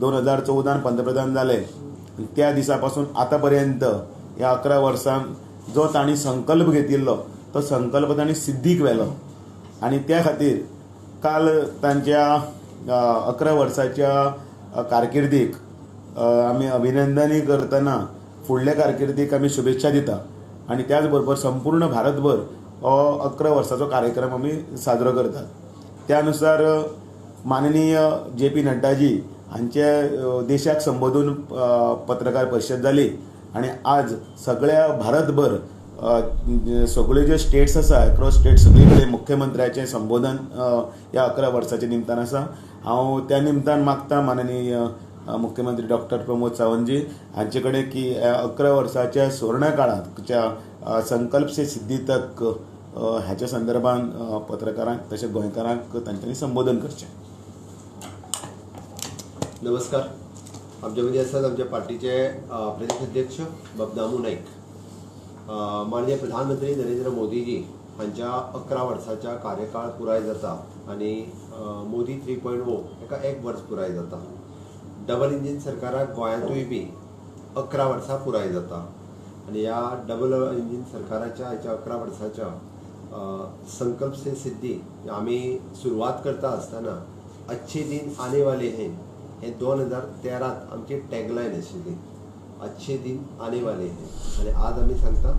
2014 पंतप्रधान जाले त्या दिसा पासून आतां पर्यंत ह्या 11 वर्सांक जो तांणी संकल्प घेतिल्लो तो संकल्प तांणी सिद्धीक व्हेलो आनी त्या खातीर काल तांच्या 11 वर्साच्या कारकिर्दीक आमी अभिनंदनूय करतना फुडल्या कारकिर्दीक आमी शुभेच्छा दिता आनी त्याच बरोबर संपूर्ण भारतभर हो 11 वर्साचो कार्यक्रम आमी साजरो करतात. त्या नुसार माननीय जे पी नड्डाजी हांचे देशाक संबोधून पत्रकार परिशद जाली आनी आज सगळ्या भारतभर सगळे जे स्टेट्स आसा अक्रॉस स्टेट सगळे कडेन मुख्यमंत्र्याचें संबोधन ह्या 11 वर्साच्या निमतान आसा. हांव त्या निमतान मागता माननीय मुख्यमंत्री डॉक्टर प्रमोद सावंतजी हांचे कडेन की 11 वर्साच्या सुवर्ण काळांत संकल्प से सिद्धी तक ह्याच्या संदर्भान पत्रकारांक तशें गोंयकारांक तांच्यांनी संबोधन करचें. नमस्कार. आमच्या मदीं आसात आमच्या पार्टीचे प्रदेश अध्यक्ष बाब दामू नाईक. माननीय प्रधानमंत्री नरेंद्र मोदीजी हांच्या 11 वर्साच्या कार्यकाळ पुराय जाता आनी मोदी 3.0 हेका 1 वर्स पुराय जाता. डबल इंजीन सरकाराक गोंयांतूय बी 11 वर्सां पुराय जाता आनी ह्या डबल इंजीन सरकाराच्या ह्याच्या 11 वर्साच्या संकल्प से सिद्धी आमी सुरवात करता आसतना अच्छे दिन आने वाले हैं हे 2013 आमची टॅगलायन आशिल्ली, अच्छे दिन आने वाले हैं. आनी आज आमी सांगता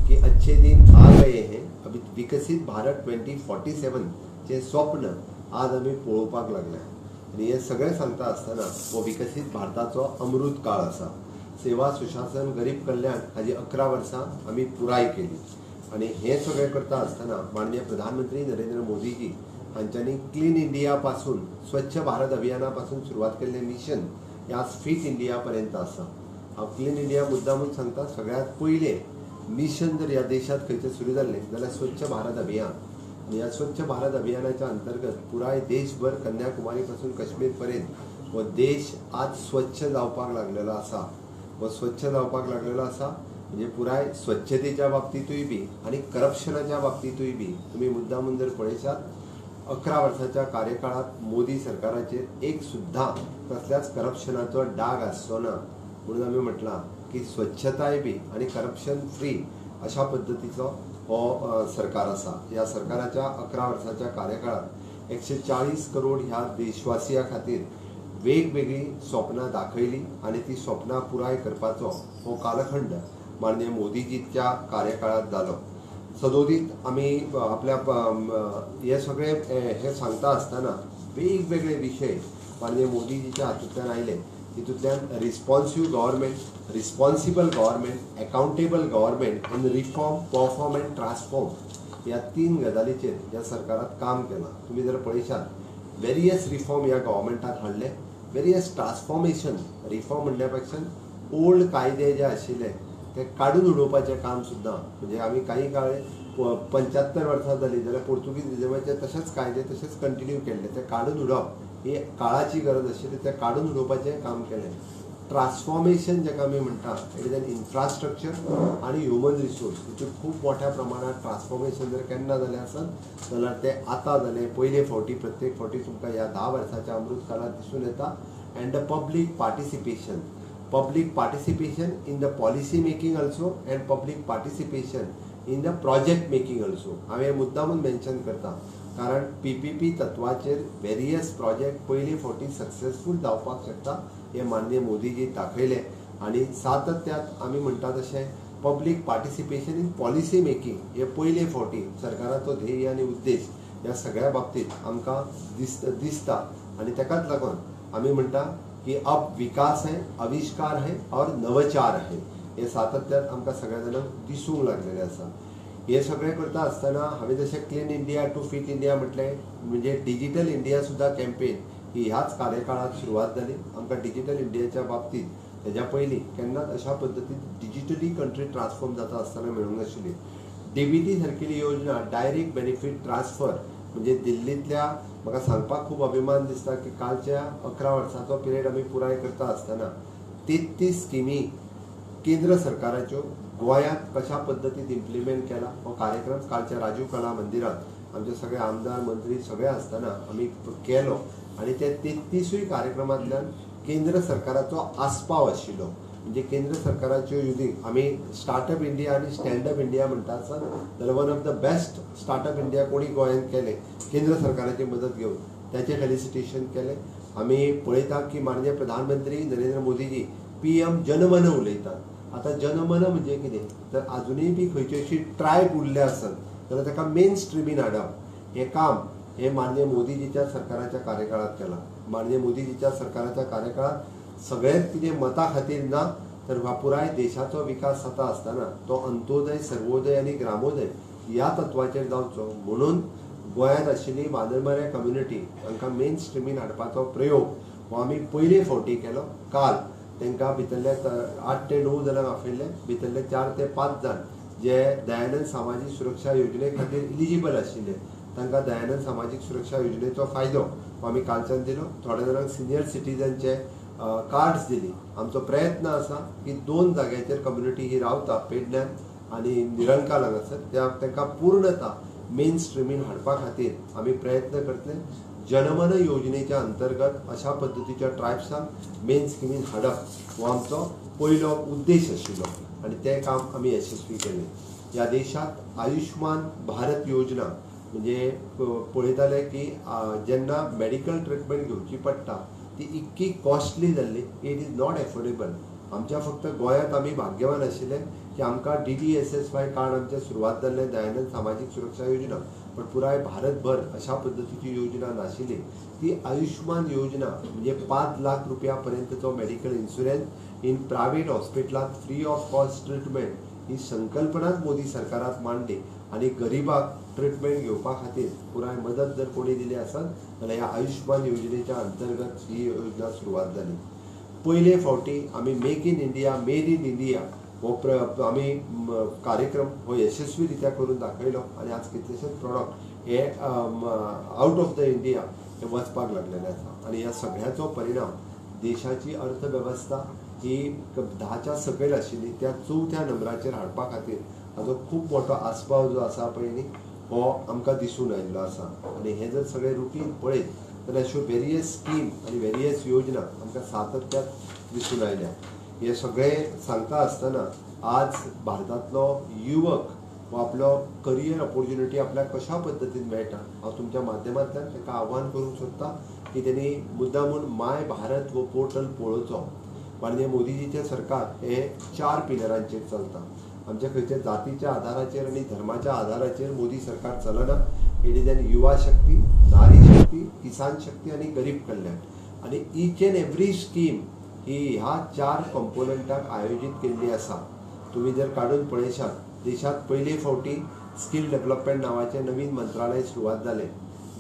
की अच्छे दिन आ गए हैं. अभी विकसीत भारत 2047 चे स्वप्न आज आमी पळोवपाक लागल्या आनी हें सगळें सांगता आसतना हो विकसीत भारताचो अमृत काळ आसा. सेवा, सुशासन, गरीब कल्याण हाजी 11 वर्सां आमी पुराय केली आनी हें सगळें करता आसतना माननीय प्रधानमंत्री नरेंद्र मोदीजी हांच्यांनी क्लीन इंडिया पासून स्वच्छ भारत अभियाना पासून सुरवात केल्लें मिशन हे आज फिट इंडिया पर्यंत आसा. हांव क्लीन इंडिया मुद्दामून सांगता, सगळ्यांत पयलें मिशन जर ह्या देशांत खंयचें सुरू जाल्लें जाल्यार स्वच्छ भारत अभियान. आनी ह्या स्वच्छ भारत अभियानाच्या अंतर्गत पुराय देशभर कन्याकुमारी पासून काश्मीर पर्यंत हो देश आज स्वच्छ जावपाक लागलेलो आसा. हो स्वच्छ जावपाक लागलेलो आसा म्हणजे पुराय स्वच्छतेच्या बाबतींतूय बी आनी करप्शनाच्या बाबतींतूय बी तुमी मुद्दामून जर पळयशात 11 वर्साच्या कार्यकाळांत मोदी सरकाराचेर एक सुद्दां कसल्याच करप्शनाचो डाग आसचो ना. म्हणून आमी म्हटलां की स्वच्छताय बी आनी करप्शन फ्री अशा पद्दतीचो हो सरकार आसा. ह्या सरकाराच्या 11 वर्साच्या कार्यकाळांत 140 करोड ह्या देशवासिया खातीर वेगवेगळीं स्वप्नां दाखयलीं आनी ती स्वप्नां पुराय करपाचो हो कालखंड माननीय मोदीजीच्या कार्यकाळांत जालो. सदोदीत आमी आपल्या हे सगळे हे सांगता आसतना वेगवेगळे विशय माननीय मोदीजीच्या हातूंतल्यान आयले. तितूंतल्यान responsive government, responsible government, accountable government आनी रिफॉर्म, परफॉर्म अँड ट्रान्सफॉर्म ह्या 3 गजालीचेर ह्या सरकारात काम केलां. तुमी जर पळयशात वेरियस रिफॉर्म ह्या गव्हर्मेंटान हाडले, वेरियस ट्रान्सफॉर्मेशन. रिफॉर्म म्हणल्या पेक्षा ओल्ड कायदे जे आशिल्ले ते काडून उडोवपाचें काम सुद्दां म्हणजे आमी काही काळ 75 वर्सां जालीं जाल्यार पोर्तुगीज रिजमाचे तशेंच कायदे तशेंच कंटिन्यू केल्ले, ते काडून उडोवप ही काळाची गरज आशिल्ली, ते काडून उडोवपाचें काम केलें. ट्रान्सफॉर्मेशन जेका आमी म्हणटा it is an infrastructure आनी ह्युमन रिसोर्स हितून खूब मोठ्या प्रमाणात ट्रान्सफॉर्मेशन जर केन्ना जालें आसत जाल्यार तें आतां जालें. पयले फावटी प्रत्येक फावटी तुमकां ह्या 10 वर्साच्या अमृत काळांत दिसून येता. And the public participation, public participation in the policy making also and public participation in the project making also. हांवें मुद्दामून मेन्शन करता कारण PPP तत्वाचेर वेरियस प्रोजेक्ट पयले फावटी सक्सेसफूल जावपाक शकता हें माननीय मोदीजी दाखयलें. आनी सातत्यात आमी म्हणटा तशें public participation in policy making हे पयले फावटी सरकाराचो ध्येय आनी उद्देश ह्या सगळ्या बाबतींत आमकां दिसता. आनी तेकाच लागून आमी म्हणटा की अब विकास है, आविष्कार है और नवचार है हे सातत्यात आमकां सगळ्या जाणांक दिसूंक लागलेलें आसा. हे सगळें करता आसतना हांवें जशें clean India to fit India म्हटलें म्हणजे डिजिटल इंडिया सुद्दां कॅम्पेन ही ह्याच कार्यकाळांत सुरवात जाली. आमकां डिजिटल इंडियाच्या बाबतींत तेज्या पयलीं केन्नाच अशा पद्दतीन डिजिटली कंट्री ट्रान्सफॉर्म जाता आसतना मेळूंक नाशिल्ली. डीबीटी सारकेली योजना डायरेक्ट बेनिफीट ट्रान्सफर म्हणजे दिल्लींतल्या म्हाका सांगपाक खूब अभिमान दिसता की कालच्या 11 वर्सांचो पिरियड आमी पुराय करता आसतना 33 स्किमी केंद्र सरकाराच्यो गोंयांत कशा पद्दतीन इम्प्लिमेंट केला हो कार्यक्रम कालच्या राजीव कला मंदिरांत आमचे सगळे आमदार मंत्री सगळे आसतना आमी केलो आनी ते 33 कार्यक्रमांतल्यान केंद्र सरकाराचो आस्पाव आशिल्लो. म्हणजे केंद्र सरकाराच्यो युजींग आमी स्टार्टअप इंडिया आनी स्टँडअप इंडिया म्हणटा आसत जाल्यार one of the best startup India कोणी गोंयांत केलें केंद्र सरकाराची मदत घेवन ताचें फेलिसिटेशन केलें. आमी पळयता की माननीय प्रधानमंत्री नरेंद्र मोदीजी PM जनमन उलयतात. आतां जनमन म्हणजे कितें तर आजुनूय बी खंयची अशी ट्रायब उरल्या आसत जाल्यार ताका मेन स्ट्रिमीन हाडप हें काम हें माननीय मोदीजीच्या सरकाराच्या कार्यकाळांत केलां. माननीय मोदीजीच्या सरकाराच्या कार्यकाळांत सगळेंच कितें मतां खातीर ना तर ह्या पुराय देशाचो विकास जाता आसतना तो अंत्योदय, सर्वोदय आनी ग्रामोदय ह्या तत्वाचेर जावचो म्हणून गोंयांत आशिल्ली वानरमाऱ्या कम्युनिटी हांकां मेन स्ट्रिमीन हाडपाचो प्रयोग हो आमी पयले फावटी केलो. काल तांकां भितरले 8 ते 9 जाणांक आपयल्ले, भितरले 4 ते 5 जाण जे दयानंद सामाजीक सुरक्षा योजने खातीर इलिजिबल आशिल्ले तांकां दयानंद सामाजीक सुरक्षा योजनेचो फायदो हो आमी कालच्यान दिलो. थोड्या जाणांक सिनियर सिटीजनचे कार्ड्स दिली. आमचो प्रयत्न आसा की 2 जाग्याचेर कम्युनिटी ही रावता, पेडण्यान आनी निरंकाल हांगासर, त्या तांकां पूर्णता मेन स्ट्रिमीन हाडपा खातीर आमी प्रयत्न करतले. जनमन योजनेच्या अंतर्गत अशा पद्दतीच्या ट्रायब्सांक मेन स्किमीन हाडप हो आमचो पयलो उद्देश आशिल्लो आनी तें काम आमी यशस्वी केलें. ह्या देशांत आयुष्मान भारत योजना म्हणजे पळयताले की जेन्ना मेडिकल ट्रिटमेंट घेवची पडटा ती इतकी कॉस्टली जाल्ली, it is not affordable. आमच्या फक्त गोंयांत आमी भाग्यवान आशिल्ले की आमकां DDSSY card आमचें सुरवात जाल्लें, दयानंद सामाजीक सुरक्षा योजना, पण पुराय भारतभर अशा पद्दतीची योजना नाशिल्ली. ती आयुष्मान योजना म्हणजे 5 लाख रुपया पर्यंतचो मेडिकल इन्शुरन्स इन प्रायव्हेट हॉस्पिटलांत फ्री ऑफ कॉस्ट ट्रिटमेंट ही संकल्पनाच मोदी सरकारात मांडली आनी गरिबाक ट्रिटमेंट घेवपा खातीर पुराय मदत जर कोणी दिली आसत जाल्यार ह्या आयुष्मान योजनेच्या अंतर्गत ही योजना सुरवात जाली. पयले फावटी आमी make in India, made in India हो आमी कार्यक्रम हो यशस्वी रित्या करून दाखयलो आनी आज कितलेशेच प्रोडक्ट हे आउट ऑफ the India हे वचपाक लागलेले आसा. आनी ह्या सगळ्याचो परिणाम देशाची अर्थवेवस्था ही 10च्या सकयल आशिल्ली त्या 4थ्या नंबराचेर हाडपा खातीर हाजो खूब मोठो आस्पाव जो आसा पळय न्ही हो आमकां दिसून आयिल्लो आसा. आनी हें जर सगळें रुटीन पळयत जाल्यार अश्यो वेरियस स्कीम आनी वेरियस योजना आमकां सातत्यात दिसून आयल्या. हे सगळें सांगता आसतना आज भारतांतलो युवक हो आपलो करियर ऑपोर्च्युनिटी आपल्याक कशा पद्दतीन मेळटा हांव तुमच्या माध्यमांतल्यान ताका आव्हान करूंक सोदता की तेणी मुद्दामून माय भारत हो पोर्टल पळोवचो. माननीय मोदीजीचें सरकार हे 4 पिलरांचेर चलता. आमच्या खंयच्या जातीच्या आधाराचेर आनी धर्माच्या आधाराचेर मोदी सरकार चलना. It is an युवा शक्ती, नारी शक्ती, किसान शक्ती आनी गरीब कल्याण. आनी ईच एंड एवरी स्कीम ही ह्या 4 कंपोनंटाक आयोजीत केल्ली आसा. तुमी जर काडून पळयशात देशांत पयले फावटी स्कील डेव्हलपमेंट नांवाचें नवीन मंत्रालय सुरवात जालें.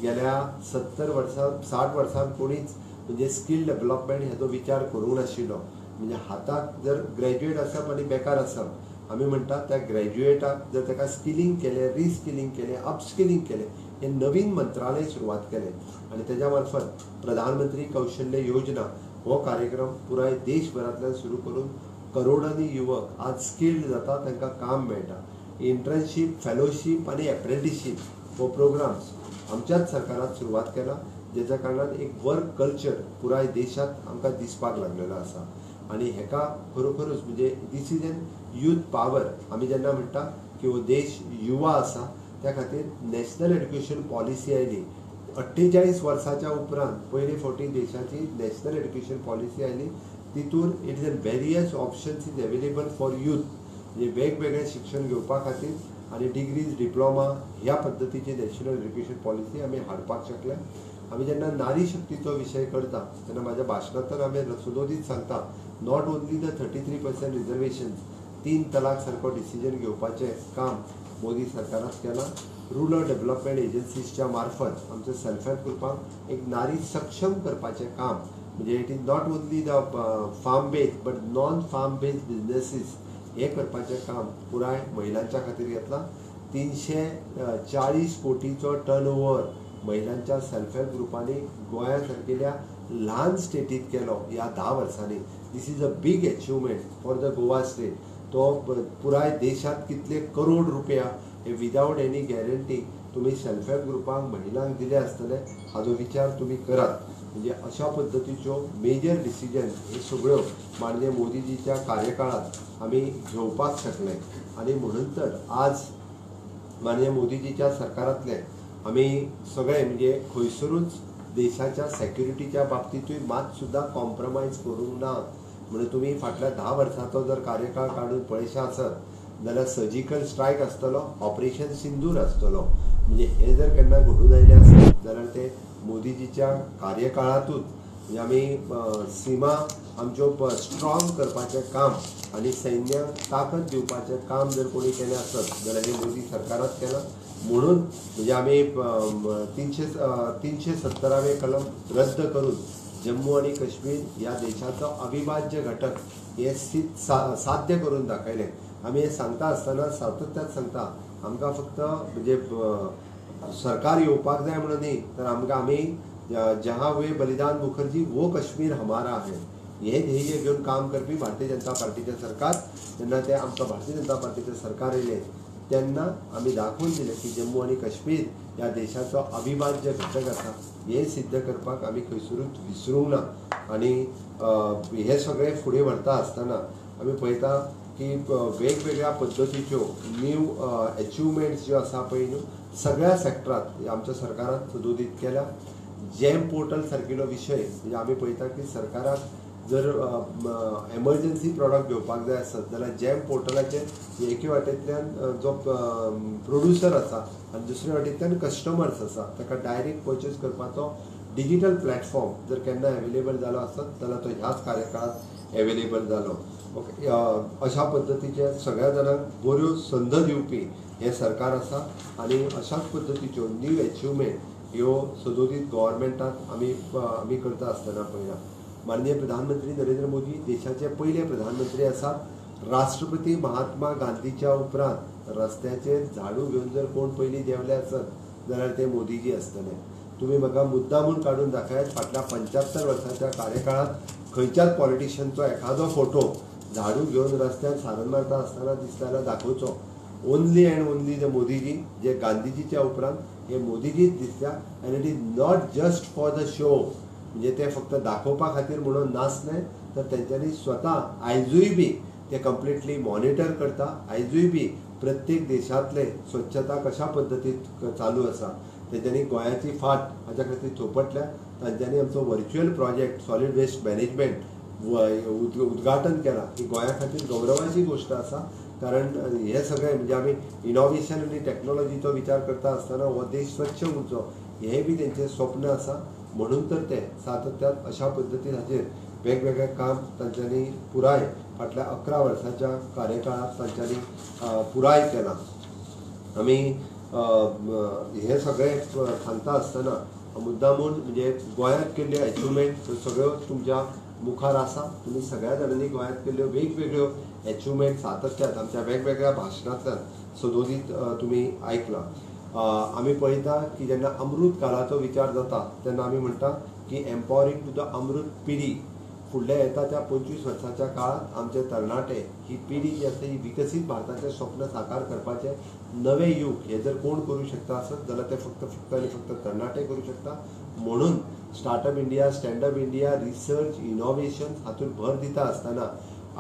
गेल्या 70 वर्सां 60 वर्सां कोणीच म्हणजे स्कील डेव्हलपमेंट हेजो विचार करूंक नाशिल्लो. म्हणजे हाताक जर ग्रॅज्युएट आसप आनी बेकार आसप, आमी म्हणटात त्या ग्रॅज्युएटाक जर ताका स्किलींग केलें, रिस्किलींग केलें, अपस्किलींग केलें, हें नवीन मंत्रालय सुरवात केलें आनी तेज्या मार्फत प्रधानमंत्री कौशल्य योजना हो कार्यक्रम पुराय देशभरांतल्यान सुरू करून करोडांनी युवक आज स्किल्ड जाता, तांकां काम मेळटा. इंटर्नशीप, फेलोशीप आनी एप्रेंटिशीप हो प्रोग्राम्स आमच्याच सरकारान सुरवात केला, जेच्या कारणान एक वर्क कल्चर पुराय देशांत आमकां दिसपाक लागलेलो आसा. आनी हेका खरोखरूच म्हणजे this is an youth power. आमी जेन्ना म्हणटा की हो देश युवा आसा त्या खातीर नॅशनल एड्युकेशन पॉलिसी आयली. 48 वर्साच्या उपरांत पयले फावटी देशाची नॅशनल एड्युकेशन पॉलिसी आयली. तितून it is an various options is available for youth, म्हणजे वेगवेगळें शिक्षण घेवपा खातीर आनी डिग्रीज, डिप्लोमा ह्या पद्दतीची नॅशनल एड्युकेशन पॉलिसी आमी हाडपाक शकले. आमी जेन्ना नारी शक्तीचो विशय करता तेन्ना म्हाज्या भाशणांतल्यान आमी सदोदीत सांगता, not only the 33% reservations, 3 तलाक सारको डिसिजन घेवपाचें काम मोदी सरकारान केलां. रुरल डेव्हलपमेंट एजन्सीजच्या मार्फत आमच्या सेल्फ हेल्प ग्रुपांक एक नारी सक्षम करपाचें काम, म्हणजे it is not only the farm based but non farm based businesses हें करपाचें काम पुराय महिलांच्या खातीर घेतलां. 340 कोटीचो टर्न ओवर महिलांच्या सेल्फ हेल्प ग्रुपांनी गोंया सारकेल्या ल्हान स्टेटींत केलो ह्या 10 वर्सांनी. This is a big achievement for the Goa state. तो पुराय देशांत कितले करोड रुपया हे विदावट एनी गॅरंटी तुमी सेल्फ हेल्प ग्रुपांक महिलांक दिले आसतले हाजो विचार तुमी करात. म्हणजे अशा पद्दतीच्यो मेजर डिसिजन हे सगळ्यो माननीय मोदीजीच्या कार्यकाळात आमी घेवपाक शकले. आनी म्हणून तर आज माननीय मोदीजीच्या सरकारांतले आमी सगळे म्हणजे खंयसरूच देशाच्या सेक्युरिटीच्या बाबतींतूय मात सुद्दां कॉम्प्रोमायज करूंक ना. म्हणून तुमी फाटल्या 10 वर्सांचो जर कार्यकाळ काडून पळयशा आसत जाल्यार सर्जिकल स्ट्रायक आसतलो, ऑपरेशन सिंदूर आसतलो. म्हणजे हे जर केन्ना घडून आयले आसत जाल्यार ते मोदीजीच्या कार्यकाळांतूच म्हणजे आमी सीमा आमच्यो स्ट्रॉंग करपाचें काम आनी सैन्याक ताकद दिवपाचें काम जर कोणी केलें आसत जाल्यार हें मोदी सरकारांत केलां. म्हणून म्हणजे आमी 370वें कलम रद्द करून जम्मू आनी काश्मीर ह्या देशाचो अविभाज्य घटक हे साध्य करून दाखयलें. आमी हें सांगता आसतना सातत्यान सांगता, आमकां फक्त म्हणजे सरकार येवपाक जाय म्हणून न्ही, तर आमकां आमी जहाँ हुए बलिदान मुखर्जी वो कश्मीर हमारा है हे ध्येय घेवन काम करपी भारतीय जनता पार्टीचें सरकार. जेन्ना तें आमकां भारतीय जनता पार्टीचें सरकार येयलें तेन्ना आमी दाखोवन दिलें की जम्मू आनी काश्मीर ह्या देशाचो अविभाज्य घटक आसा हें सिद्ध करपाक आमी खंयसरूच विसरूंक ना. आनी हें सगळें फुडें व्हरता आसतना आमी पळयता की वेगवेगळ्या पद्दतीच्यो न्यू एचिवमेंट्स ज्यो आसा पळय न्हू सगळ्या सॅक्टरांत आमच्या सरकारान सदोदीत केल्या. जॅम पोर्टल सारकिलो विशय म्हणजे आमी पळयता की सरकाराक जर एमर्जन्सी प्रॉडक्ट घेवपाक जाय आसत जाल्यार जॅम पोर्टलाचेर एके वाटेंतल्यान जो प्रोड्युसर आसा आनी दुसरे वाटेंतल्यान कस्टमर्स आसा ताका डायरेक्ट पर्चेस करपाचो डिजिटल प्लॅटफॉर्म जर केन्ना एवेलेबल जालो आसत जाल्यार तो ह्याच कार्यकाळांत एवेलेबल जालो. ओके, अशा पद्दतीचे सगळ्या जाणांक बऱ्यो संद दिवपी हें सरकार आसा आनी अशाच पद्दतीच्यो न्यू एचिवमेंट ह्यो सदोदीत गव्हर्मेंटांत आमी आमी करता आसतना पळयला. माननीय प्रधानमंत्री नरेंद्र मोदी देशाचे पयले प्रधानमंत्री आसात. राष्ट्रपती महात्मा गांधीच्या उपरांत रस्त्याचेर झाडू घेवन जर कोण पयलीं देंवले आसत जाल्यार ते मोदीजी आसतले. तुमी म्हाका मुद्दामून काडून दाखयात, फाटल्या 75 वर्सांच्या कार्यकाळांत खंयच्याच पॉलिटिशियनचो एखादो फोटो झाडू घेवन रस्त्यार सारण मारता आसतना दिसता जाल्यार दाखोवचो. Only and only the Modiji, जे गांधीजीच्या उपरांत हे मोदीजीच दिसता. आनी it is not just for the show, म्हणजे ते फक्त दाखोवपा खातीर म्हणून नासलें, तर तेंच्यांनी स्वता आयजूय बी ते कंप्लिटली मॉनिटर करता. आयजूय बी प्रत्येक देशांतले स्वच्छता कशा पद्दतीन चालू आसा तेंच्यांनी गोंयाची फाट हाच्या खातीर थोपटल्या. तांच्यांनी आमचो virtual project solid waste management उद्घाटन केलां. ही गोंया खातीर गौरवाची गोश्ट आसा, कारण हे सगळें म्हणजे आमी इनोवेशन आनी टॅक्नोलॉजीचो विचार करता आसतना हो देश स्वच्छ उरचो हें बी तेंचें स्वप्न आसा. म्हणून तर ते सातत्यान अशा पद्दतीन हाचेर वेगवेगळें काम तांच्यांनी पुराय फाटल्या 11 वर्सांच्या कार्यकाळांत तांच्यांनी पुराय केलां. आमी हें सगळें सांगता आसतना मुद्दामून म्हणजे गोंयांत केल्ल्यो एचिवमेंट सगळ्यो तुमच्या मुखार आसा. तुमी सगळ्या जाणांनी गोंयांत केल्ल्यो वेगवेगळ्यो एचिवमेंट सातत्यान आमच्या वेगवेगळ्या भाशणांतल्यान सदोदीत तुमी आयकलां. आमी पळयता की जेन्ना अमृत काळाचो विचार जाता तेन्ना आमी म्हणटा की एम्पावरींग टू the अमृत पिढी. फुडल्या येता त्या 25 वर्सांच्या काळांत आमचे तरणाटे ही पिढी जी आसा ही विकसीत भारताचें स्वप्न साकार करपाचें नवें यूग हें जर कोण करूं शकता आसत जाल्यार तें फक्त फक्त आनी फक्त तरणाटे करूं शकता. म्हणून startup India, standup India, research, innovation हातूंत भर दिता आसतना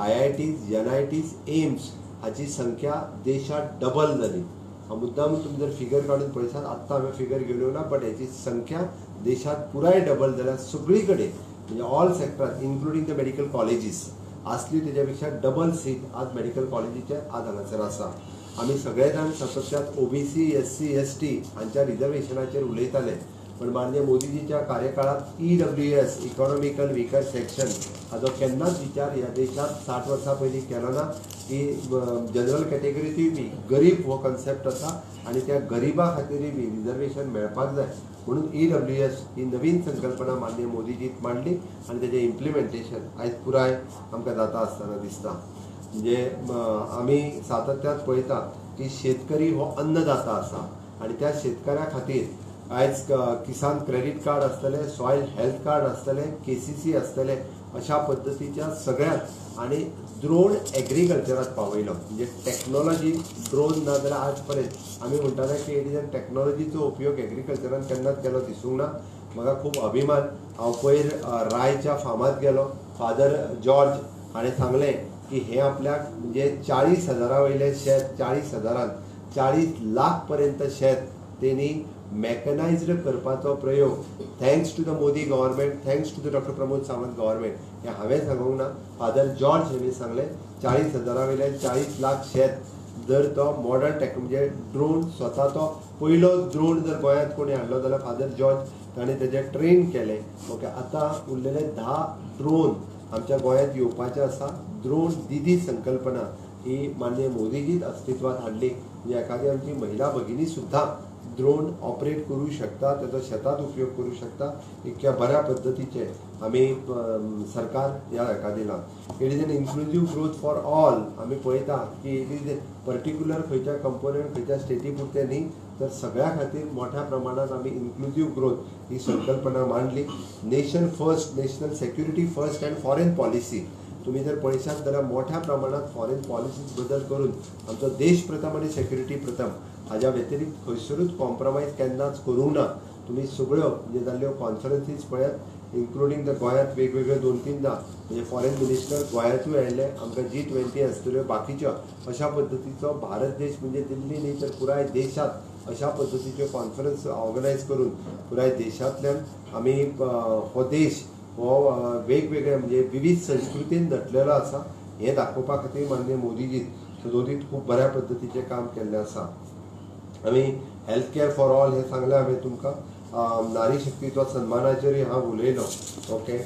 IITs, NITs, AIIMS हाची संख्या देशांत डबल जाली. मुद्दाम तुमी जर फिगर काडून पळयसात, आत्तां हांवें फिगर घेवन येवना, बट हेची संख्या देशांत पुराय डबल जाल्या सगळी कडेन, म्हणजे ऑल सेक्टरात इन्क्लुडींग the medical colleges आसली तेज्या पेक्षा डबल सीट आज मेडिकल कॉलेजीचे आज हांगासर आसा. आमी सगळे जाण सातत्यान OBC, SC, ST हांच्या रिजर्वेशनाचेर उलयताले, पण माननीय मोदीजीच्या कार्यकाळात EWS economical weaker section हाचो केन्नाच विचार ह्या देशांत 60 वर्सां पयलीं केलो ना. की जनरल कॅटेगरीतूय बी गरीब हो कन्सेप्ट आसा आनी त्या गरिबा खातीरूय बी रिजर्वेशन मेळपाक जाय म्हणून EWS ही नवीन संकल्पना माननीय मोदीजीत मांडली आनी तेजें इम्प्लिमेंटेशन आयज पुराय आमकां जाता आसतना दिसता. म्हणजे आमी सातत्यान पळयता की शेतकरी हो अन्नदाता आसा आनी त्या शेतकऱ्या खातीर आयज किसान क्रेडीट कार्ड आसतलें, सॉयल हेल्थ कार्ड आसतलें, KCC आसतलें, अशा पद्दतीच्या सगळ्यांत आनी ड्रोन एग्रीकल्चरात पावयलो. म्हणजे टॅक्नोलॉजी ड्रोन ना जाल्यार आज पर्यंत आमी म्हणटाले की it is टॅक्नोलॉजीचो उपयोग एग्रीकल्चरान केन्नाच केलो दिसूंक ना. म्हाका खूब अभिमान. हांव पयर रायच्या फार्मांत गेलो, फादर जॉर्ज हाणें सांगलें की हें आपल्याक म्हणजे 40,000 वयलें शेत 40,000 40 लाख पर्यंत शेत तेणी मॅकनायज्ड करपाचो प्रयोग thanks to the Modi government, thanks to the doctor Pramod Sawant government. हें हांवें सांगूंक ना, फादर जॉर्ज हेणी सांगलें 40,000 वयल्यान 40 लाख शेत जर तो मॉडर्न टेक्नोलॉजी म्हणजे ड्रोन स्वता तो पयलो ड्रोन जर गोंयांत कोणी हाडलो जाल्यार फादर जॉर्ज ताणें तेजें ट्रेन केलें. ओके, आतां उरलेले 10 ड्रोन आमच्या गोंयांत येवपाचे आसा. ड्रोन दिदी संकल्पना ही माननीय मोदीजीच अस्तित्वात हाडली. म्हणजे एखादी आमची महिला भगिनी सुद्दां ड्रोन ऑपरेट करूं शकता, तेजो शेतांत उपयोग करूं शकता. इतक्या बऱ्या पद्दतीचे आमी सरकार ह्या हेका दिलां. It is an inclusive growth for all. आमी पळयता की it is particular खंयच्या कंपोनंट खंयच्या स्टेटी पुरतें न्ही, तर सगळ्या खातीर मोठ्या प्रमाणात आमी इन्क्लुजीव ग्रोथ ही संकल्पना मांडली. Nation first, national security first and foreign policy. तुम्ही जर पळयशात जाल्यार मोठ्या प्रमाणात फॉरेन पॉलिसीज बदल करून आमचो देश प्रथम आनी सेक्युरिटी प्रथम हाज्या व्यतिरिक्त खंयसरूच कॉम्प्रोमायज केन्नाच करूंक ना. तुमी सगळ्यो म्हणजे जाल्ल्यो कॉन्फरन्सीज पळयात, इन्क्लुडींग the गोंयांत वेगवेगळ्यो 2-3 म्हणजे फॉरेन मिनिस्टर गोंयांतूय आयिल्ले, आमकां G20 आसतल्यो, बाकीच्यो अशा पद्दतीचो भारत देश म्हणजे दिल्ली न्ही तर पुराय देशांत अशा पद्दतीच्यो कॉन्फरन्स ऑर्गनायज करून पुराय देशांतल्यान आमी हो देश हो वेगवेगळे म्हणजे विविध संस्कृतीन नटलेलो आसा हें दाखोवपा खातीर माननीय मोदीजी सदोदीत खूब बऱ्या पद्दतीचें काम केल्लें आसा. आमी हेल्थ केअर फॉर ऑल हें सांगलें हांवें तुमकां. नारी शक्तीचो सन्मानाचेरूय हांव उलयलो. ओके,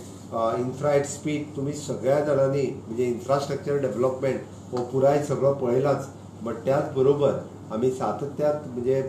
इन्फ्रा एट स्पीड तुमी सगळ्या जाणांनी म्हणजे इन्फ्रास्ट्रक्चर डेव्हलपमेंट हो पुराय सगळो पळयलाच, बट त्याच बरोबर आमी सातत्यात म्हणजे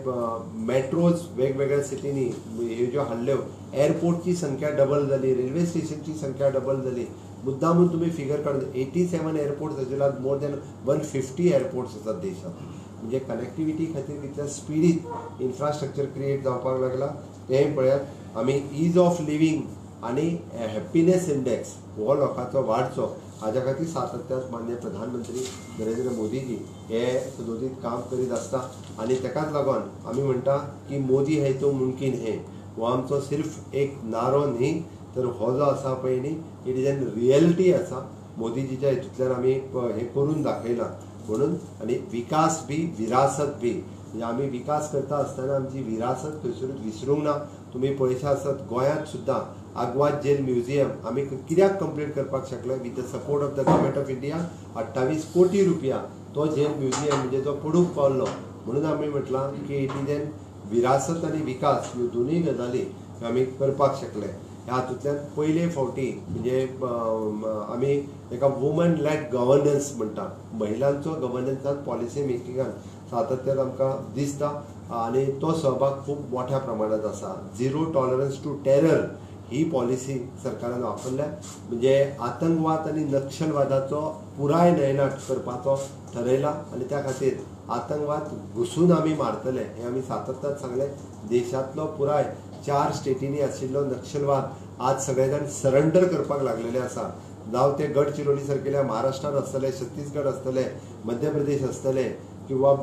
मेट्रोज वेगवेगळ्या सिटींनी ह्यो ज्यो हाडल्यो, एअरपोर्टची संख्या डबल जाली, रेल्वे स्टेशनची संख्या डबल जाली. मुद्दामून तुमी फिगर काडून 87 एअरपोर्ट्स आशिल्ले, मोर दॅन 150 एअरपोर्ट्स आसात देशांत. म्हणजे कनेक्टिविटी खातीर कितल्या स्पिडीत इन्फ्रास्ट्रक्चर क्रिएट जावपाक लागला तेंय पळयात. आमी is of living आनी हॅप्पीनेस इंडेक्स हो लोकांचो वाडचो हाज्या खातीर सातत्यात माननीय प्रधानमंत्री नरेंद्र मोदीजी हे सदोदीत काम करीत आसता. आनी तेकाच लागून आमी म्हणटा की मोदी है तो मुमकीन है हो आमचो सिर्फ एक नारो न्ही, तर हो जो आसा पळय न्ही it is an reality आसा. मोदीजीच्या हितूंतल्यान आमी हें करून दाखयलां म्हणून. आनी विकास बी विरासत बी म्हणजे आमी विकास करता आसतना आमची विरासत खंयसरूच विसरूंक ना. तुमी पळयशा आसत गोंयांत सुद्दां आगवाद जेल म्युझियम आमी कित्याक कंप्लीट करपाक शकले with the support of the government of India 28 कोटी रुपया तो जेल म्युझियम म्हणजे तो पडूंक पावलो. म्हणून आमी म्हटलां की it is an विरासत आनी विकास ह्यो दोनूय गजाली आमी करपाक शकले. ह्या हातूंतल्यान पयले फावटी म्हणजे आमी एका वुमन लॅड गव्हर्नन्स म्हणटा, महिलांचो गव्हर्नन्सान पॉलिसी मेकिंगान सातत्यान आमकां दिसता आनी तो सहभाग खूब मोठ्या प्रमाणांत आसा. Zero tolerance to terror he policy सरकारान वापरल्या. म्हणजे आतंकवाद आनी नक्षलवादाचो पुराय न्हयनाट करपाचो ठरयला आनी त्या खातीर आतंकवाद घुसून आमी मारतले हें आमी सातत्यान सांगलें. देशांतलो पुराय 4 स्टेटींनी आशिल्लो नक्षलवाद आज सगळे जाण सरेंडर करपाक लागलेले आसा. जावं ते गडचिरोली सारकेल्या महाराष्ट्रान आसतले, छत्तीसगड आसतले, मध्य प्रदेश आसतले किंवा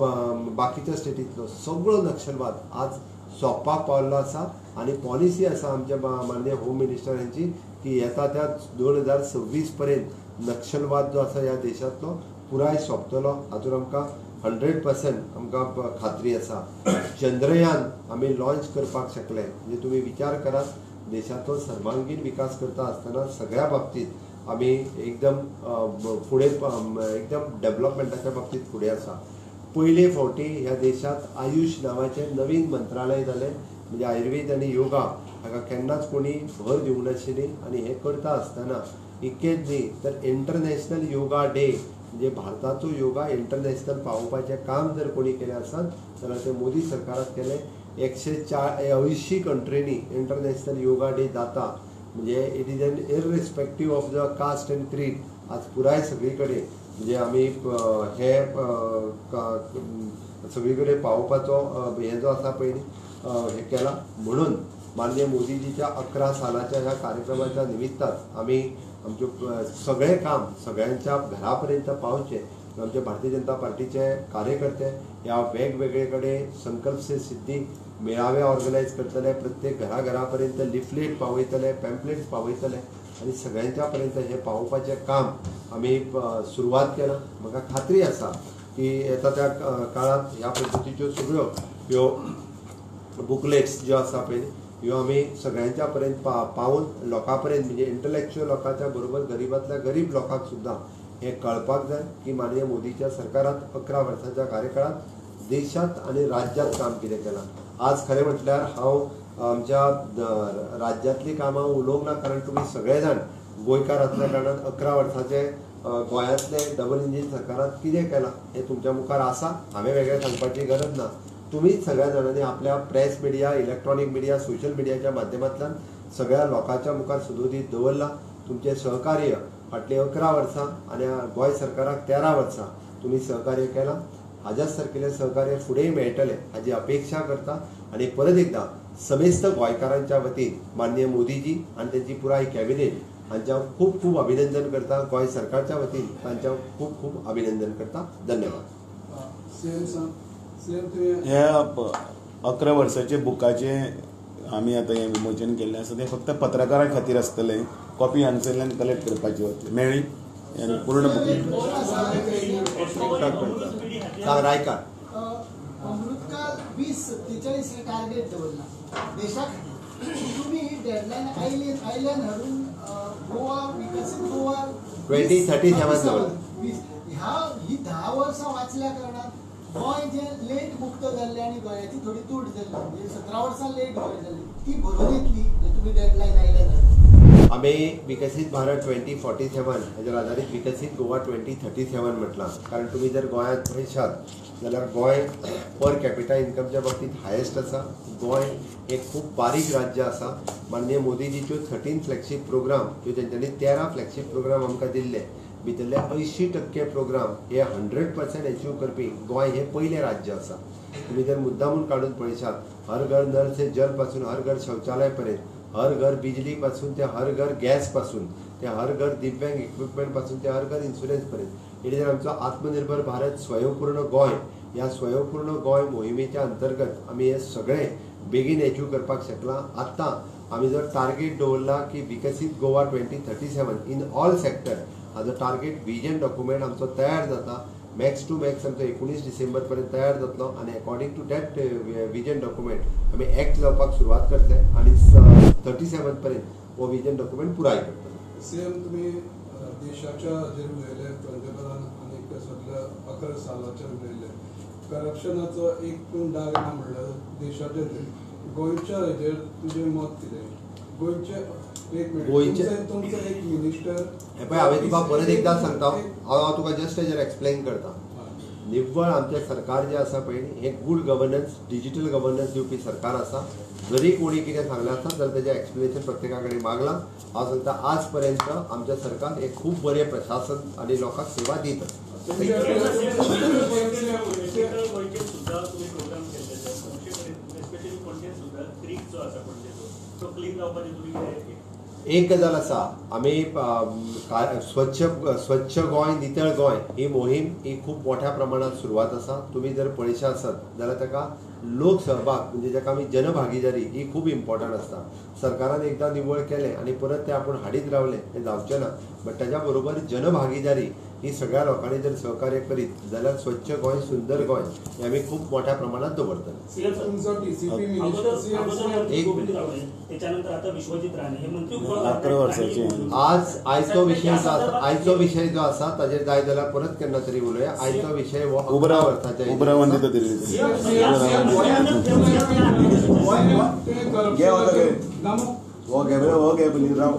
बाकीच्या स्टेटींतलो सगळो नक्षलवाद आज सोंपपाक पावल्लो आसा. आनी पॉलिसी आसा आमच्या माननीय होम मिनिस्टर हांची की येता त्या 2026 पर्यंत नक्षलवाद जो आसा ह्या देशांतलो पुराय सोंपतलो हातूंत आमकां 100% आमकां खात्री आसा. चंद्रयान आमी लॉन्च करपाक शकले. म्हणजे तुमी विचार करात, देशाचो सर्वांगीण विकास करता आसतना सगळ्या बाबतींत आमी एकदम फुडें, एकदम डेव्हलपमेंटाच्या बाबतींत फुडें आसा. पयले फावटी ह्या देशांत आयुष नांवाचें नवीन मंत्रालय जालें. म्हणजे आयुर्वेद आनी योगा हाका केन्नाच कोणी भर दिवंक नाशिल्ली आनी हें करता आसतना इतकेंच न्ही तर इंटरनॅशनल योगा डे म्हणजे भारताचो योगा इंटरनॅशनल पावोवपाचें काम जर कोणी केलें आसत जाल्यार तें मोदी सरकारान केलें. 180 कंट्रींनी इंटरनॅशनल योगा डे जाता. म्हणजे it is an irrespective of the caste and creed आज पुराय सगळी कडेन म्हणजे आमी हे सगळी कडेन पावोवपाचो हे जो आसा पळय न्ही हें केलां. म्हणून माननीय मोदीजीच्या 11 सालाच्या ह्या कार्यक्रमाच्या निमित्तान आमी आमच्यो सगळें काम सगळ्यांच्या घरा पर्यंत पावचें. आमचे भारतीय जनता पार्टीचे कार्यकर्ते ह्या वेगवेगळे कडेन संकल्प से सिद्धी मेळावे ऑर्गनायज करतले, प्रत्येक घराघरा पर्यंत लिफलेट पावयतले, पॅम्पलेट्स पावयतले आनी सगळ्यांच्या पर्यंत हें पावोवपाचें काम आमी सुरवात केलां. म्हाका खात्री आसा की येता त्या काळांत ह्या पद्दतीच्यो सगळ्यो ह्यो बुकलेट्स ज्यो आसा पळय ह्यो आमी सगळ्यांच्या पर्यंत पावोवन लोकां पर्यंत, म्हणजे इंटलेक्च्युअल लोकांच्या बरोबर गरीबांतल्या गरीब लोकांक सुद्दां हें कळपाक जाय की माननीय मोदीच्या सरकारांत 11 वर्सांच्या कार्यकाळांत देशांत आनी राज्यांत काम कितें केलां. आज खरें म्हटल्यार हांव आमच्या राज्यांतलीं कामां उलोवंक ना, कारण तुमी सगळे जाण गोंयकार आसल्या कारणान 11 वर्सांचे गोंयांतले डबल इंजीन सरकारांत कितें केलां हें तुमच्या मुखार आसा. हांवें वेगळें सांगपाची गरज ना. तुमीच सगळ्या जाणांनी आपल्या press media, electronic media, social मिडियाच्या माध्यमांतल्यान सगळ्या लोकांच्या मुखार सुदोदीत दवरलां. तुमचें सहकार्य फाटलीं 11 वर्सां आनी गोंय सरकाराक 13 वर्सां तुमी सहकार्य केलां. हाज्याच सारकेलें सहकार्य फुडेंय मेळटलें हाजी अपेक्षा करता आनी परत एकदां समेस्त गोंयकारांच्या वतीन माननीय मोदीजी आनी तांची पुराय कॅबिनेट हांच्या खूब खूब अभिनंदन करता. गोंय सरकारच्या वतीन तांच्या खूब खूब अभिनंदन करता. धन्यवाद. ह्या 11 वर्साचे बुकाचे आमी आतां हें विमोचन केल्लें आसा तें फक्त पत्रकारां खातीर आसतलें. कॉपी हांगसरल्यान कलेक्ट करपाची वतली मेळ्ळी आनी पूर्ण बुक. रायकार अमृतकाल 2047 हे टार्गेट दवरला देशा खातीर. तुम्ही ही डेडलायन आयल्यान हाडून गोवा विकसीत गोवा 2037 दवरला. ह्या ही 10 वर्सां वाचल्या कारणान गोंय जे लेट मुक्त जाल्लें आनी गोंयाची थोडी तूट जाल्ली, म्हणजे 17 वर्सां लेट गोंय जाल्ली, ती भरून येतली तुमी डेडलायन आयल्यान हाडून. आमी विकसीत भारत 2047 हाजेर आदारीत विकसीत गोवा 2037 म्हटलां, कारण तुमी जर गोंयांत पळयशात जाल्यार गोंय पर कॅपिटा इन्कमच्या बाबतींत हायेस्ट आसा. गोंय एक खूब बारीक राज्य आसा. माननीय मोदीजीच्यो 13 फ्लॅगशीप प्रोग्राम ज्यो तेंच्यांनी 13 फ्लॅगशीप प्रोग्राम आमकां दिल्ले, भितरले 80% प्रोग्राम हे 100% अचीव करपी गोंय हें पयलें राज्य आसा. तुमी जर मुद्दामून काडून पळयशात, हर घर नल से जल पासून हर घर शौचालय पर्यंत, हर घर बिजली पासून ते हर घर गॅस पासून ते हर घर दिव्यांग इक्विपमेंट पासून ते हर घर इन्शुरन्स पर्यंत, it is आमचो आत्मनिर्भर भारत स्वयंपूर्ण गोंय. ह्या स्वयंपूर्ण गोंय मोहिमेच्या अंतर्गत आमी हे सगळे बेगीन अचीव करपाक शकलां. आतां आमी जर टार्गेट दवरला की विकसीत गोवा 2037 इन ऑल सेक्टर, हाजो टार्गेट विजन डॉक्युमेंट आमचो तयार जाता. मॅक्स टू मॅक्स आमचो 19 डिसेंबर पर्यंत तयार जातलो आनी according to that vision document आमी एक्ट जावपाक सुरवात करतले आनी 37 पर्यंत हो विजन डॉक्युमेंट पुराय करतले. सेम तुमी देशाच्या हाजेर उलयले, पंतप्रधान आनी सगळ्या 11 सालाचेर उलयले, करप्शनाचो एक पूण डाग ना म्हणल्यार देशाचेर, गोंयच्या हेजेर तुजें मत कितें? गोंयचे एक मिनिट, तुमचो एक मिनिस्टर हें पळय हांवें तुका परत एकदां सांगता, हांव तुका जस्ट हेजेर एक्सप्लेन करता. निव्वळ आमचें सरकार जें आसा पळय हें गूड गवर्नन्स, डिजिटल गवर्नन्स दिवपी सरकार आसा. जरी कोणी कितें सांगलें आसत जाल्यार तेजें एक्सप्लेनेशन प्रत्येका कडेन मागलां. हांव सांगता आज पर्यंत आमचें सरकार एक खूब बरें प्रशासन आनी लोकांक सेवा दीत आसा. एक गजाल आसा, आमी स्वच्छ स्वच्छ गोंय नितळ गोंय ही मोहीम ही खूब मोठ्या प्रमाणात सुरवात आसा. तुमी जर पळयशा आसत जाल्यार ताका लोक सहभाग म्हणजे जाका आमी जनभागीदारी ही खूब इम्पॉर्टंट आसता. सरकारान एकदां निवळ केलें आनी परत तें आपूण हाडीत रावलें हें जावचें ना, बट ताज्या बरोबर जनभागीदारी ही सगळ्या लोकांनी जर सहकार्य करीत जाल्यार स्वच्छ गोंय सुंदर गोंय हें आमी खूब मोठ्या प्रमाणात दवरतले. त्याच्यानंतर आता विश्वजीत राणे हे मंत्री आज आयचो विशय जो आसा, आयचो विशय जो आसा ताजेर जाय जाल्यार परत केन्ना तरी उलोवया. आयचो विशय हो 11 वर्साच्या हो घे हो घे राव.